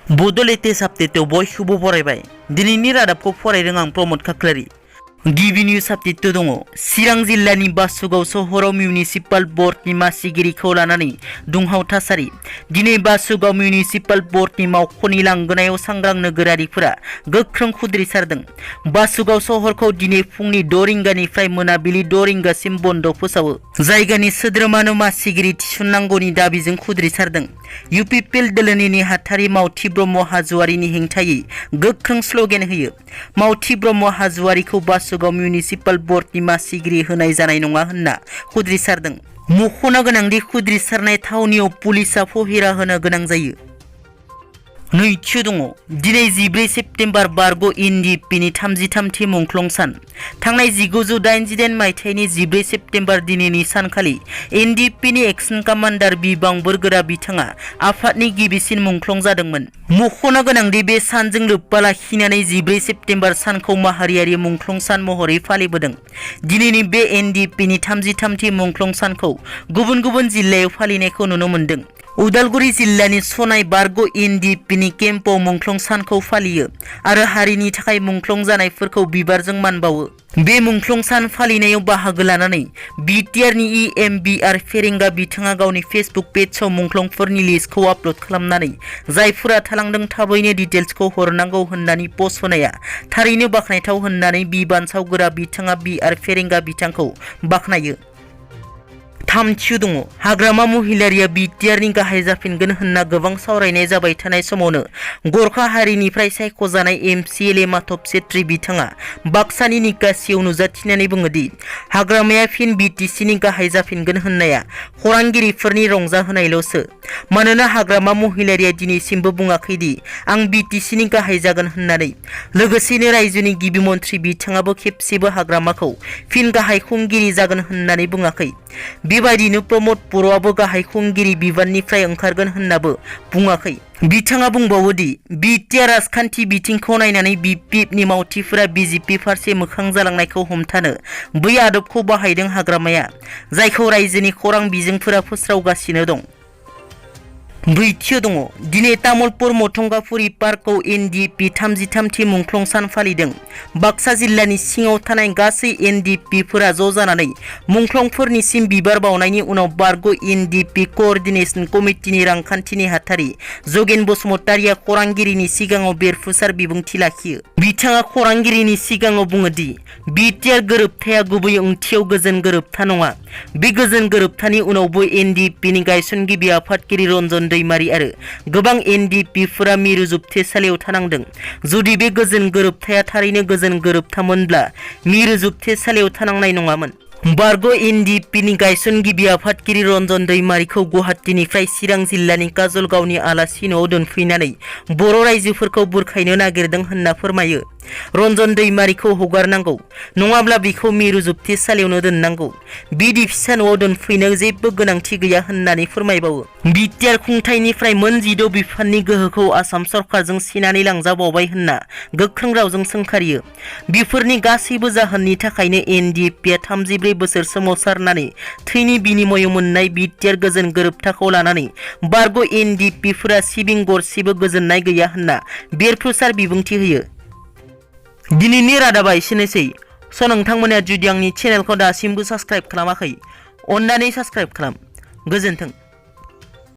Bodo latest update बयखौबो फरायबाय दिनैनि रादाबखौ फरायदों आं प्रमोद खाख्लारि गिबि निउज आपडेट दङ चिरां जिल्लानि बासुगाव सहराव मिउनिसिपाल बर्डनि मासिगिरिखौ लानानै दुंहाव थासारि दिनै बासुगाव मिउनिसिपाल बर्डनि मावख'नि लांगोनायाव सांग्रां नोगोरारिफोरा गोख्रों खुद्रिसारदों बासुगाव सहरखौ दिनै फुंनि 6 रिंगानिफ्राय मोनाबिलि 6 रिंगासिम बन्द फोसावो जायगानि सोद्रोमानो मासिगिरि थिसननांगौनि दाबिजों खुद्रिसारदों इउपिपिएल दोलोनि नेहाथारि मावथि ब्रह्म हाज'वारिनि हेंथायै गोख्रों स्ल'गेन होयो मावथि ब्रह्म हाज'वारिखौ बासुगाव मिउनिसिपाल बर्डनि मासिगिरि होनाय जानाय नङा होनना खुद्रिसारदों मख'नो गोनांदि खुद्रिसारनाय थावनियाव पुलिसा फहेरा होनो गोनां जायो नैथियाव दङ दिनै 14 सेप्तेम्बर बारग' एनडिएफबिनि 33थि मुंख्लं सान थांनाय 1988 मायथाइनि 14 सेप्तेम्बर दिनैनि सानखालि एनडिएफबिनि एक्सन कामान्डार बिबां बोरगोरा बिथाङा आफादनि गिबिसिन मुंख्लं जादोंमोन मख'नो गोनांदि बे सानजों लोब्बा लाखिनानै 14 सेप्तेम्बर सानखौ माहारियारि मुंख्लं सान महरै फालिबोदों दिनैनि बे एनडिएफबिनि 33थि मुंख्लं सानखौ गुबुन गुबुन जिल्लायाव फालिनायखौ नुनो मोन्दों उदालगुरि जिल्लानि सनाय बारग' एनडिएफबिनि केम्पआव मुंख्लं सानखौ फालियो आरो हारिनि थाखाय मुंख्लं जानायफोरखौ बिबारजों मान बावो बे मुंख्लं सान फालिनायाव बाहागो लानानै BTRनि EMBR फेरेंगा बिथाङा गावनि फेसबुक पेजआव मुंख्लंफोरनि लिस्टखौ आपल'ड खालामनानै जायफोरा थालांदों थाबैनो डिटेल्सखौ हरनांगौ होननानै पस्ट होनाया थारैनो बाख्नायथाव होननानै बानसावगोरा बिथाङा BR फेरेंगा बिथांखौ बाख्नायो थामथियाव दङ हाग्रामा महिलारिया BTRनि गाहाय जाफिनगोन होनना गोबां सावरायनाय जाबाय थानाय समावनो गरखा हारिनिफ्राय सायख'जानाय MCLA माधब सेट्रि बिथाङा बाक्सानि निकासियाव नुजाथिनानै बुङोदि हाग्रामाया फिन BTCनि गाहाय जाफिनगोन होननाया खौरांगिरिफोरनि रंजाहोनायल'सो मानोना हाग्रामा महिलारिया दिनैसिमबो बुङाखैदि आं BTCनि गाहाय जागोन होननानै लोगोसेनो रायजोनि गिबि मन्थ्रि बिथाङाबो खेबसेबो हाग्रामाखौ फिन गाहाय खुंगिरि जागोन होननानै बुङाखै बेबायदिनो प्रमोद बर'आबो गाहाय खुंगिरि बिबाननिफ्राय ओंखारगोन होननाबो बुङाखै बिथाङा बुंबावोदि BTR राजखान्थि बिथिंखौ नायनानै BPFनि मावथिफोरा BJP फारसे मोखां जालांनायखौ हमथानो बै आदबखौ बाहायदों हाग्रामाया जायखौ रायजोनि खौरां बिजोंफोरा फोस्रावगासिनो दं ब्रैथियाव दङ दिनै तामुलपुर मथंगाफुरि पार्कआव एनडिएफबि 33थि मुंख्लं सान फालिदों बाक्सा जिल्लानि सिङाव थानाय गासै एनडिएफबिफोरा ज' जानानै मुंख्लंफोरनिसिम बिबार बावनायनि उनाव बारग' एनडिएफबि क'अर्डिनेशन कमिटिनि रांखान्थि नेहाथारि जगेन बसुमतारिया खौरांगिरिनि सिगाङाव बेरफुसार बिबुंथि लाखियो बिथाङा खौरांगिरिनि सिगाङाव बुङोदि BTR गोरोबथाया गुबै ओंथियाव गोजोन गोरोबथा नङा बे गोजोन गोरोबथानि उनावबो एनडिएफबिनि गायसनगिरि आफादगिरि रन्जन दैमारि आरो गोबां एनडिएफबिफोरा मिरु जोबथेसालियाव थानांदों जुदि बे गोजोन गोरोबथाया थारैनो गोजोन गोरोबथामोनब्ला मिरु जोबथेसालियाव थानांनाय नङामोन बारग' एनडिएफबिनि गायसनगिरि आफादगिरि रन्जन दैमारिखौ गुवाहाटीनिफ्राय चिरां जिल्लानि काजलगावनि आलासि न'आव दोनफैनानै बर' रायजोफोरखौ बुरखायनो नागिरदों होनना फोरमायो रन्जन दैमारिखौ हगारनांगौ नङाब्ला बिखौ मिरु जोबथेसालियावनो दोननांगौ बिदि फिसा न'आव दोनफैनो जेबो गोनांथि गैया होननानै फोरमायबावो BTR खुंथायनिफ्राय मोन 16 बिफाननि गोहोखौ आसाम सरकारजों सिनानै लांजाबावबाय होनना गोख्रों रावजों सोंखारियो बेफोरनि गासैबो जाहोननि थाखायनो एनडिएफबिआ 34 बोसोर सोमावसारनानै थैनि बिनिमयाव मोननाय BTR गोजोन गोरोबथाखौ लानानै बारग' एनडिएफबिफोरा सिबिं गरसेबो गोजोननाय गैया होनना बेरफ्रुसार बिबुंथि होयो दिनैनि रादाबा एसेनोसै नोंथांमोना जुदि आंनि चेनेलखौ दासिमबो साबस्क्राइब खालामाखै अन्नानै साबस्क्राइब खालाम गोजोन्थों।